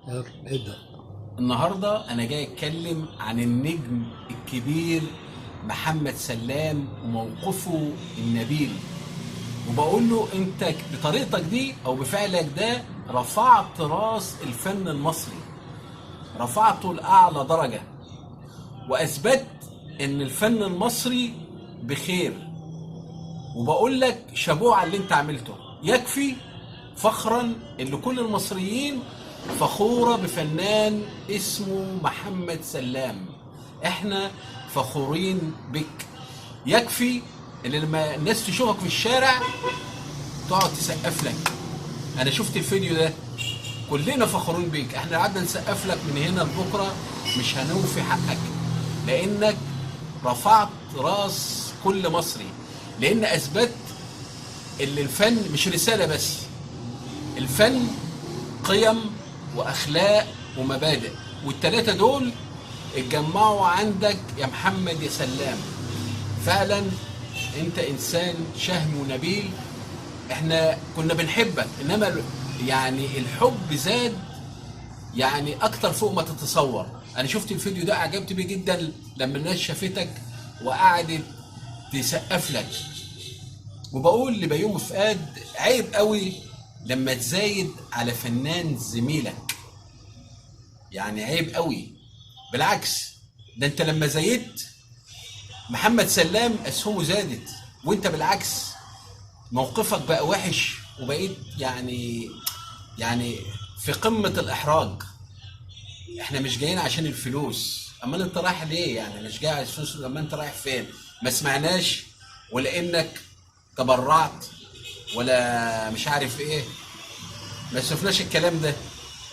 يلا ابدأ. النهارده انا جاي اتكلم عن النجم الكبير محمد سلام وموقفه النبيل، وبقول له انت بطريقتك دي او بفعلك ده رفعت راس الفن المصري، رفعته لاعلى درجه، واثبت ان الفن المصري بخير. وبقول لك شابوه على اللي انت عملته، يكفي فخرا ان كل المصريين فخورة بفنان اسمه محمد سلام. احنا فخورين بك. يكفي ان لما الناس تشوفك في الشارع تقعد تسقف لك. انا شفت الفيديو ده، كلنا فخورين بيك. احنا قعدنا نسقف لك من هنا لبكرة، مش هنوفي حقك، لانك رفعت راس كل مصري، لان اثبت ان الفن مش رسالة بس، الفن قيم واخلاق ومبادئ، والتلاته دول اتجمعوا عندك يا محمد يا سلام. فعلا انت انسان شهم ونبيل، احنا كنا بنحبك، انما يعني الحب زاد يعني اكتر فوق ما تتصور. انا شفت الفيديو ده اعجبت بيه جدا لما الناس شافتك وقعدت تسقف لك. وبقول لبيومي فؤاد عيب قوي لما تزايد على فنان زميلك، يعني عيب قوي. بالعكس، ده انت لما زايدت محمد سلام اسهمه زادت، وانت بالعكس موقفك بقى وحش، وبقيت يعني في قمة الإحراج. احنا مش جايين عشان الفلوس، امال انت رايح ليه؟ يعني مش جاي عشان الفلوس، اما انت رايح فين؟ ما سمعناش ولا انك تبرعت ولا مش عارف ايه، ما شفناش الكلام ده.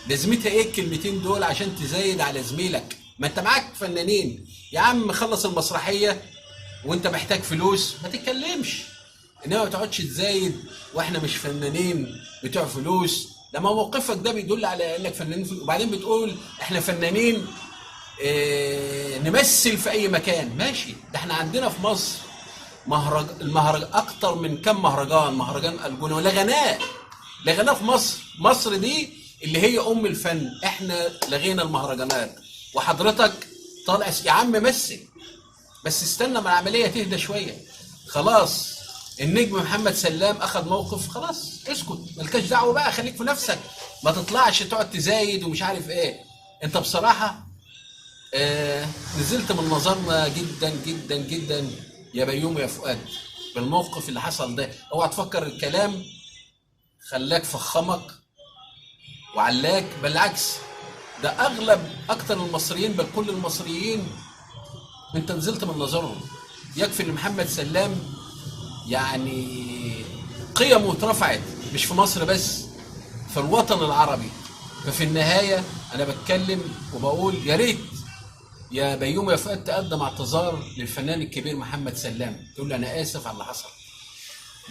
لازمتها ايه الكلمتين دول عشان تزايد على زميلك؟ ما انت معاك فنانين يا عم، خلص المسرحية وانت محتاج فلوس ما تتكلمش، انما ما تقعدش تزايد واحنا مش فنانين بتوع فلوس. لما موقفك ده بيدل على انك فنانين فلوس. وبعدين بتقول احنا فنانين اه نمثل في اي مكان، ماشي. ده احنا عندنا في مصر المهرج اكتر من كم مهرجان، مهرجان الجونه، ولا غناء، لا غناء في مصر. مصر دي اللي هي ام الفن، احنا لغينا المهرجانات، وحضرتك طالع يا عم مثل، بس استنى ما العملية تهدى شوية. خلاص النجم محمد سلام اخذ موقف، خلاص اسكت، مالكش دعوه بقى، خليك في نفسك، ما تطلعش تقعد تزايد ومش عارف ايه. انت بصراحة نزلت من نظرنا جدا جدا جدا يا بيومي يا فؤاد بالموقف اللي حصل ده. اوعى تفكر الكلام خلاك فخمك وعلاك، بالعكس ده اغلب اكتر المصريين، بل كل المصريين انت نزلت من نظرهم. يكفي ان محمد سلام يعني قيمة اترفعت مش في مصر بس، في الوطن العربي. ففي النهاية انا بتكلم وبقول يا ريت يا بيومي يا فؤاد تقدم اعتذار للفنان الكبير محمد سلام، تقول له انا اسف على اللي حصل.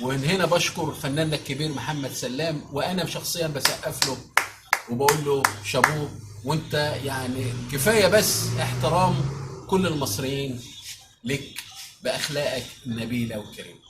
ومن هنا بشكر فناننا الكبير محمد سلام، وانا شخصيا بسقف له وبقول له شابوه، وانت يعني كفاية بس احترام كل المصريين لك باخلاقك النبيلة والكريمه.